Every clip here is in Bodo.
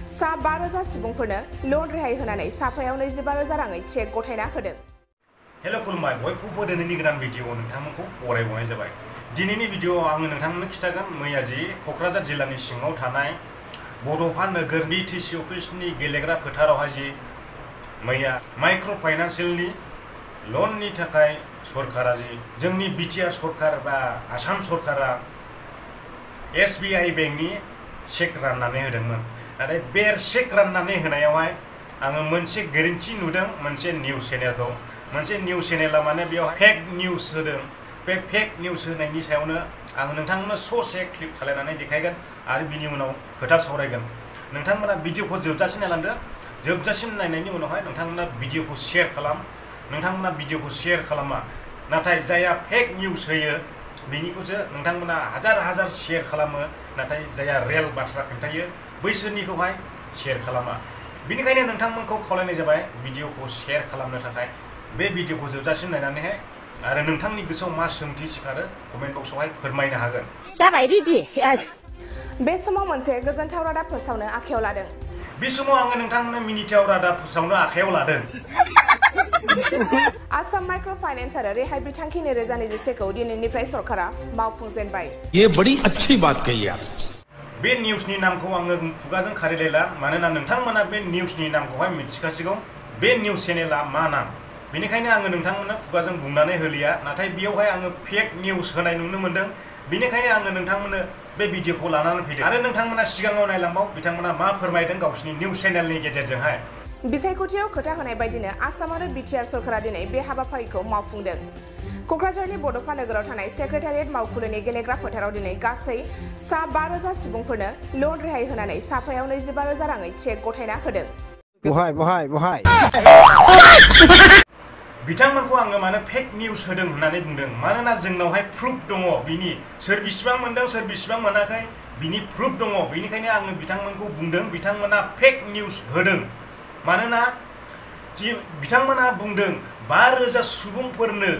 सा 5,000 सुबुंफोरनो लन रेहाय होनानै साफायाव 25,000 राङै चेक गथायना होदों। हेलो खुलुमबाय बयखौबो दिनैनि गोदान भिडिअ नोंथांमोनखौ बरायबावनाय जाबाय। दिनैनि भिडिअआव आङो नोंथांमोननो खिथागोन मैया जि क'क्राझार जिल्लानि सिङाव थानाय बड'फा नोगोर बिटिसि अफिसनि गेलेग्रा फोथारावहाय जि मैया माइक्र' फाइनान्सियेलनि लननि थाखाय सरकारा जि जोंनि बिटिआर सरकार बा आसाम सरकारा SBI बेंकनि चेक राननानै होदोंमोन। नाथाय बे चेक राननानै होनायावहाय आङो मोनसे गोरोन्थि नुदों मोनसे निउस चेनेलखौ। मोनसे निउस चेनेला माने बेयाव फेक निउस होदों। बे फेक निउस होनायनि सायावनो आं नोंथांमोननो ससे क्लिप सालायनानै देखायगोन आरो बिनि उनाव खोथा सावरायगोन। नोंथांमोना भिडिअखौ जोबजासिम नायलांदो। जोबजासिम नायनायनि उनावहाय नोंथांमोना भिडिअखौ शेयार खालाम। नोंथांमोना भिडिअखौ शेयार खालामा नाथाय जायहा फेक निउस होयो बिनिखौसो नोंथांमोना हाजार शेयार खालामो। नाथाय जायहा रियेल बाथ्रा खोन्थायो बैसोरनिखौहाय शेयार खालामा। बिनिखायनो नोंथांमोनखौ खावलायनाय जाबाय भिडिअखौ शेयार खालामनो थाखाय। बे भिडिअखौ जोबजासिम नायनानैहाय आरो नोंथांनि गोसोआव मा सोंथि सिखारो कमेन्ट बक्सआवहाय फोरमायनो हागोन। जाबाय रेडि। बे समाव मोनसे गोजोनथाव रादाब फोसावनो आखायाव लादों। बे समाव आङो नोंथांमोननो मिनिथाव रादाब फोसावनो आखायाव लादों। आसाम माइक्र' फाइनेन्स आरो रेहाय बिथांखि 2021 खौ दिनैनिफ्राय सरकारा मावफुंजेनबाय। ये बड़ी अच्छी बात कही आप। बे निउसनि नामखौ आङो खुगाजों खारिलायला मानोना नोंथांमोना बे निउसनि नामखौहाय मिथिखासिगौ। बे निउस चेनेला मा नाम बेनिखायनो आङो नोंथांमोननो खुगाजों बुंनानै होलिया। नाथाय बेयावहाय आङो फेक निउस होनाय नुनो मोन्दों। बेनिखायनो आङो नोंथांमोननो बे भिडिअखौ लानानै फैदों आरो नोंथांमोना सिगाङाव नायलांबाव बिथांमोना मा फोरमायदों गावसिनि निउस चेनेलनि गेजेरजोंहाय। बिसायख'थियाव खोथा होनाय बायदिनो आसाम आरो बिटिआर सरकारा दिनै बे हाबाफारिखौ मावफुंदों। क'क्राझारनि बड'फा नोगोराव थानाय सेक्रेटारियेट मावखुलिनि गेलेग्रा फोथाराव दिनै गासै सा 5,000 सुबुंफोरनो लन रेहाय होनानै साफायाव 25,000 राङै चेक गथायना होदों। बहाय बिथांमोनखौ आङो मानो फेक निउस होदों होननानै बुंदों मानोना जोंनावहाय प्रुफ दङ बिनि सोर बिसिबां मोनदों सोर बिसिबां मोनाखै बिनि प्रुफ दङ। बेनिखायनो आङो बिथांमोनखौ बुंदों बिथांमोना फेक निउस होदों। मानोना बिथांमोना बुंदों 5,000 सुबुंफोरनो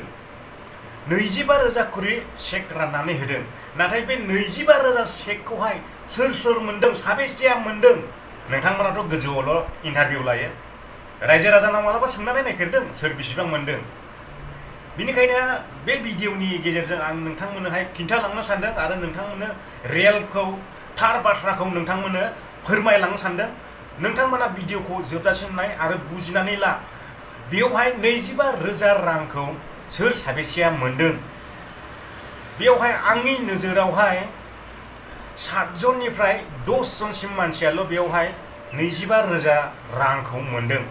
25,000 खरि चेक राननानै होदों। नाथाय बे 25,000 चेकखौहाय सोर मोनदों साबेसेया मोनदों नोंथांमोनाथ' गोजौआवल' इन्टारभिउ लायो। रायजो राजानाव मालाबा सोंनानै नायफेरदों सोर बिसिबां मोनदों। बिनिखायनो बे भिडिअनि गेजेरजों आं नोंथांमोननोहाय खिन्थालांनो सानदों आरो नोंथांमोननो रियेलखौ थार बाथ्राखौ नोंथांमोननो फोरमायलांनो सानदों। नोंथांमोना भिडिअखौ जोबजासिम नाय आरो बुजिनानै ला बेयावहाय 25,000 रांखौ सोर साबेसेया मोनदों। बेयावहाय आंनि नोजोरावहाय 7 जननिफ्राय 10 जनसिम मानसियाल' बेयावहाय 25,000 रांखौ मोनदों।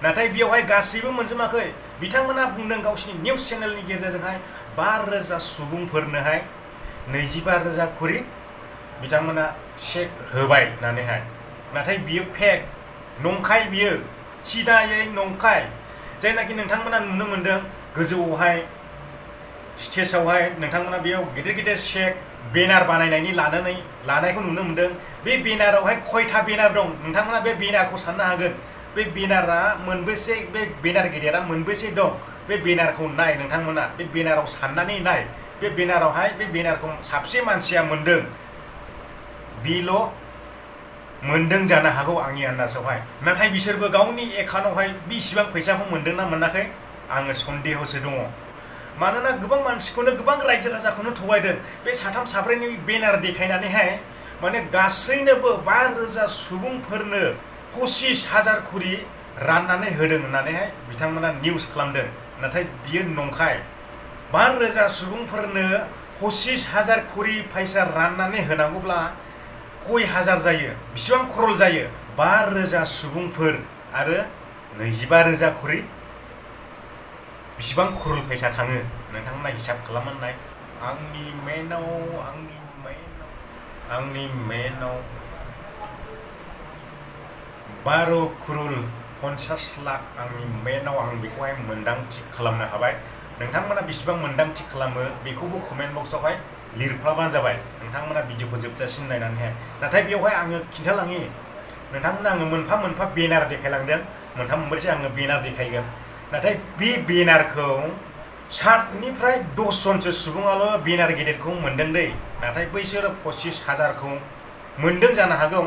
नाथाय बेयावहाय गासैबो मोनजोबाखै। बिथांमोना बुंदों गावसिनि निउस चेनेलनि गेजेरजोंहाय 5,000 सुबुंफोरनोहाय 25,000 खरि बिथांमोना चेक होबाय होननानैहाय। नाथाय बियो फेक नंखाय बियो सिदायै नंखाय। जायनाखि नोंथांमोना नुनो मोन्दों गोजौआवहाय स्टेजआवहाय नोंथांमोना बेयाव गिदिर चेक बेनार बानायनायनि लानायखौ नुनो मोन्दों। बे बेनारावहाय खयथा बेनार दं नोंथांमोना बे बेनारखौ साननो हागोन। बे बेनारा मोनबेसे बे बेनार गेदेरा मोनबेसे दं बे बेनारखौ नाय नोंथांमोना बे बेनाराव साननानै नाय। बे बेनारावहाय बे बेनारखौ साबसे मानसिया मोनदों बेल' मोनदों जानो हागौ आंनि आन्दाजावहाय। नाथाय बिसोरबो गावनि एकाउन्टआवहाय बेसेबां फैसाखौ मोनदोंना मोनाखै आङो सन्देहसो दङ। मानोना गोबां मानसिखौनो गोबां रायजो राजाखौनो थगायदों। बे 3 साब्रैनि बेनार देखायनानैहाय माने गासैनोबो 5,000 सुबुंफोरनो 25,000 खरि राननानै होदों होननानैहाय बिथांमोना निउस खालामदों। नाथाय बियो नंखाय। 5,000 सुबुंफोरनो 25,000 खरि फैसा राननानै होनांगौब्ला कय हाजार जायो बिसिबां खरल जायो 5,000 सुबुंफोर आरो 25,000 खरि बिसिबां खरल फैसा थाङो नोंथांमोना हिसाब खालामनाय। आंनि मेनाव 12 करोड़ 50 लाख आंनि मेनाव आं बेखौहाय मोन्दांथि खालामनो हाबाय। नोंथांमोना बेसेबां मोन्दांथि खालामो बेखौबो कमेन्ट बक्सआवहाय लिरफ्लाबानो जाबाय नोंथांमोना भिडिअखौ जोबजासिम नायनानैहाय। नाथाय बेवहाय आङो खिन्थालाङि नोंथांमोना आङो मोनफा बेनार देखायलांदों। मोनथाम मोनब्रैसो आङो बेनार देखायगोन। नाथाय बे बेनारखौ 7निफ्राय 10 जनसो सुबुङाल' बेनार गेदेरखौ मोनदों दै। नाथाय बैसोरो 25,000खौ मोनदों जानो हागौ।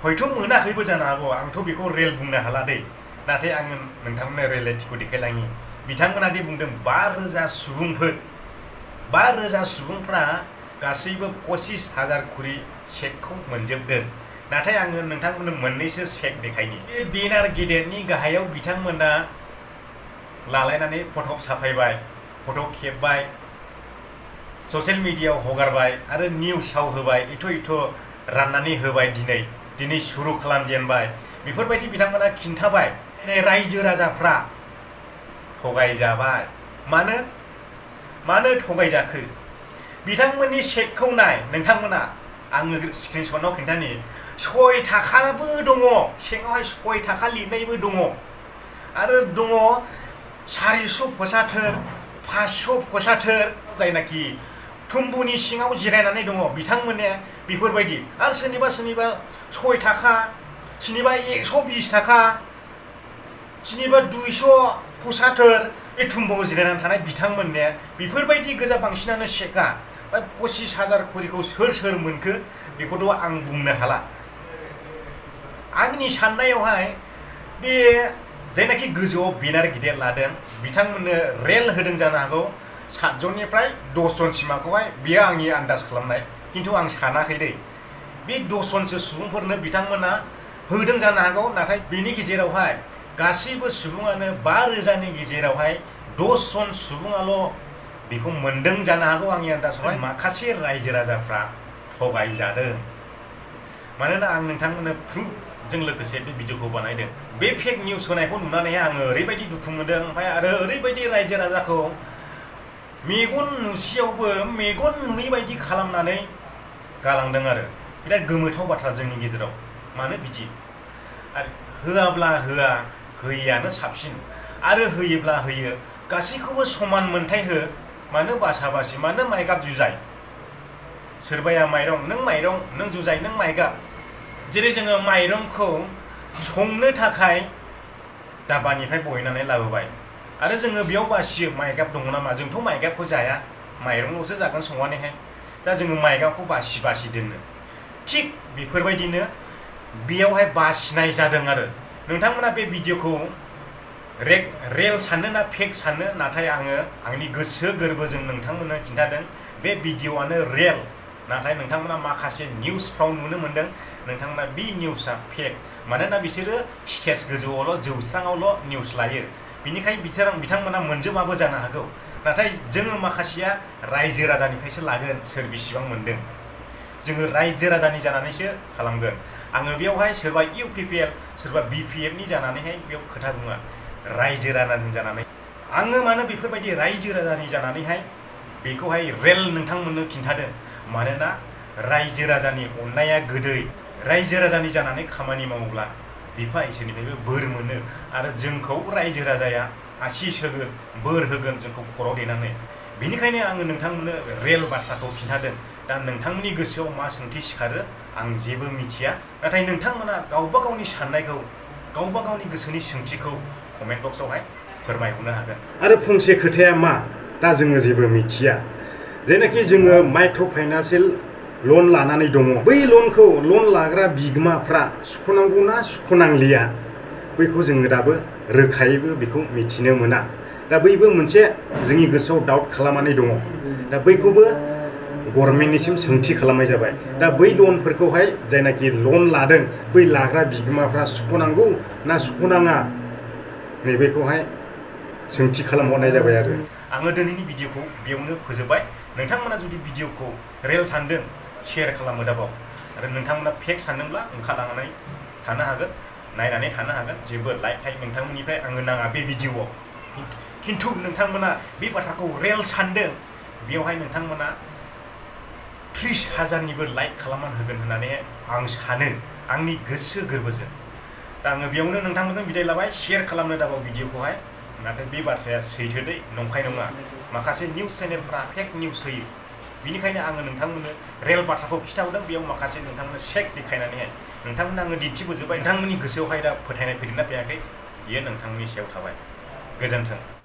हयथ' मोनाखैबो जानो हागौ आंथ' बेखौ रेल बुंनो हाला दै नाथाय आं नोंथांमोननो रियेलिटिखौ देखायलाङि बिथांमोना दि बुंदों 5,000 सुबुंफोर 5,000 सुबुंफ्रा गासैबो 25,000 खरि चेकखौ मोनजोबदों नाथाय आङो नोंथांमोननो मोननैसो चेक देखायनि बे बेनार गेदेरनि गाहायाव बिथांमोना लालायनानै फट' साफायबाय फट' खेबबाय ससियेल मिडियायाव हगारबाय आरो निउसाव होबाय इथ' राननानै होबाय दिनै सुरु खालामजेनबाय बेफोरबायदि बिथांमोना खिन्थाबाय रायजो राजाफ्रा थगायजाबाय मानो थगायजाखो बिथांमोननि चेकखौ नाय नोंथांमोना आङो स्क्रिनशटआव खिन्थानि 6 थाखाबो दङ चेकआवहाय 6 थाखा लिरनायबो दङ आरो दङ 475 575 जायनाखि थुम्बुनि सिङाव जिरायनानै दङ बिथांमोननिया बेफोरबायदि आरो सोरनिबा 6 थाखा सोरनिबा 120 थाखा सोरनिबा 275 बे थुम्बुआव जिरायनानै थानाय बिथांमोननिया बेफोरबायदि गोजा बांसिनानो चेकआ 25,000 खरिखौ सोर मोनखो बेखौथ' आं बुंनो हाला आंनि साननायावहाय बे जायनाखि गोजौआव बेनार गिदिर लादों बिथांमोननो रेल होदों जानो हागौ 7 जननिफ्राय 10 जनसिमाखौहाय बेयो आंनि आन्दाज खालामनाय खिन्थु आं सानाखै दै बे 10 जनसो सुबुंफोरनो बिथांमोना होदों जानो हागौ नाथाय बेनि गेजेरावहाय गासैबो सुबुङानो 5,000नि गेजेरावहाय 10 जन सुबुङाल' बेखौ मोनदों जानो हागौ आंनि आन्दाजावहाय माखासे रायजो राजाफ्रा थगायजादों मानोना आं नोंथांमोननो प्रुफजों लोगोसे बे भिडिअखौ बानायदों बे फेक निउस होनायखौ नुनानै आङो ओरैबायदि दुखु मोनदों ओमफ्राय आरो ओरैबायदि रायजो राजाखौ मेगन नुसेयावबो मेगन नुयै बायदि खालामनानै गालांदों आरो बिराद गोमोथाव बाथ्रा जोंनि गेजेराव मानो बिदि आरो होआब्ला होआ होयैयानो साबसिन आरो होयोब्ला होयो गासैखौबो समान मोनथाय हो मानो बासा-बासि मानो माइगाब जुजाय सोरबाया माइरं नों जुजाय नों माइगाब जेरै जोङो माइरंखौ संनो थाखाय दाबानिफ्राय बहननानै लाबोबाय आरो जोङो बेयाव बासियो माइगाब दङ नामा जोंथ' माइगाबखौ जाया माइरंल'सो जागोन संनानैहाय दा जोङो माइगाबखौ बासि दोनो थिग बेफोरबायदिनो बेयावहाय बासिनाय जादों आरो नोंथांमोना बे भिडिअखौ रेल साननो ना फेक साननो नाथाय आङो आंनि गोसो गोरबोजों नोंथांमोननो खिन्थादों बे भिडिअआनो रेल नाथाय नोंथांमोना माखासे निउसफ्राव नुनो मोनदों नोंथांमोना बे निउसआ फेक मानोना बिसोरो स्टेज गोजौआवल' जौस्राङावल' निउस लायो बिनिखायनो बिथांमोना मोनजोबाबो जानो हागौ नाथाय जोङो माखासेया रायजो राजानिफ्रायसो लागोन सोर बिसिबां मोनदों जोङो रायजो राजानि जानानैसो खालामगोन आङो बेयावहाय सोरबा UPPL सोरबा BPFनि जानानैहाय बेयाव खोथा बुङा रायजो राजानि जानानै आङो मानो बेफोरबायदि रायजो राजानि जानानैहाय बेखौहाय रेल नोंथांमोननो खिन्थादों मानोना रायजो राजानि अननाया गोदै रायजो राजानि जानानै खामानि मावोब्ला बिफा इसोरनिफ्रायबो बोर मोनो आरो जोंखौ रायजो राजाया आशिस होगोन बोर होगोन जोंखौ खर' देनानै बेनिखायनो आङो नोंथांमोननो रेल बाथ्राखौ खिन्थादों दा नोंथांमोननि गोसोआव मा सोंथि सिखारो आं जेबो मिथिया नाथाय नोंथांमोना गावबा गावनि साननायखौ गावबा गावनि गोसोनि सोंथिखौ कमेन्ट बक्सआवहाय फोरमायहरनो हागोन आरो फंसे खोथाया मा दा जोङो जेबो मिथिया जेनाखि जोङो माइक्र' फाइनान्सियेल लन लानानै दङ बै लनखौ लन लाग्रा बिगोमाफ्रा सुख'नांगौ ना सुख'नांलिया बैखौ जोङो दाबो रोखायैबो बेखौ मिथिनो मोना दा बैबो मोनसे जोंनि गोसोआव डाउट खालामनानै दङ दा बैखौबो गभर्नमेन्टनिसिम सोंथि खालामनाय जाबाय दा बै लनफोरखौहाय जायनाखि लन लादों बै लाग्रा बिगोमाफ्रा सुख'नांगौ ना सुख'नाङा नैबेखौहाय सोंथि खालामहरनाय जाबाय आरो आङो दिनैनि भिडिअखौ बेयावनो फोजोबबाय नोंथांमोना जुदि भिडिअखौ रेल सानदों शेयार खालामो दाबाव आरो नोंथांमोना फेक सानदोंब्ला ओंखारलांनानै थानो हागोन नायनानै थानो हागोन जेबो लाइक थाइक नोंथांमोननिफ्राय आङो नाङा बे भिडिअआव खिन्थु नोंथांमोना बे बाथ्राखौ रेल सानदों बेयावहाय नोंथांमोना 30,000निबो लाइक खालामनानै होगोन होननानै आं सानो आंनि गोसो गोरबोजों दा आङो बेयावनो नोंथांमोनजों बिदाय लाबाय शेयार खालामनो दाबाव भिडिअखौहाय नाथाय बे बाथ्राया सैथो दै नंखाय नङा माखासे निउस चेनेलफ्रा फेक निउस होयो बिनिखायनो आङो नोंथांमोननो रेल बाथ्राखौ खिथाहरदों बेयाव माखासे नोंथांमोननो शेक देखायनानैहाय नोंथांमोननो आङो दिन्थिबोजोबबाय नोंथांमोननि गोसोआवहाय दा फोथायनाय फैदोंना फैयाखै बियो नोंथांमोननि सायाव थाबाय गोजोन्थों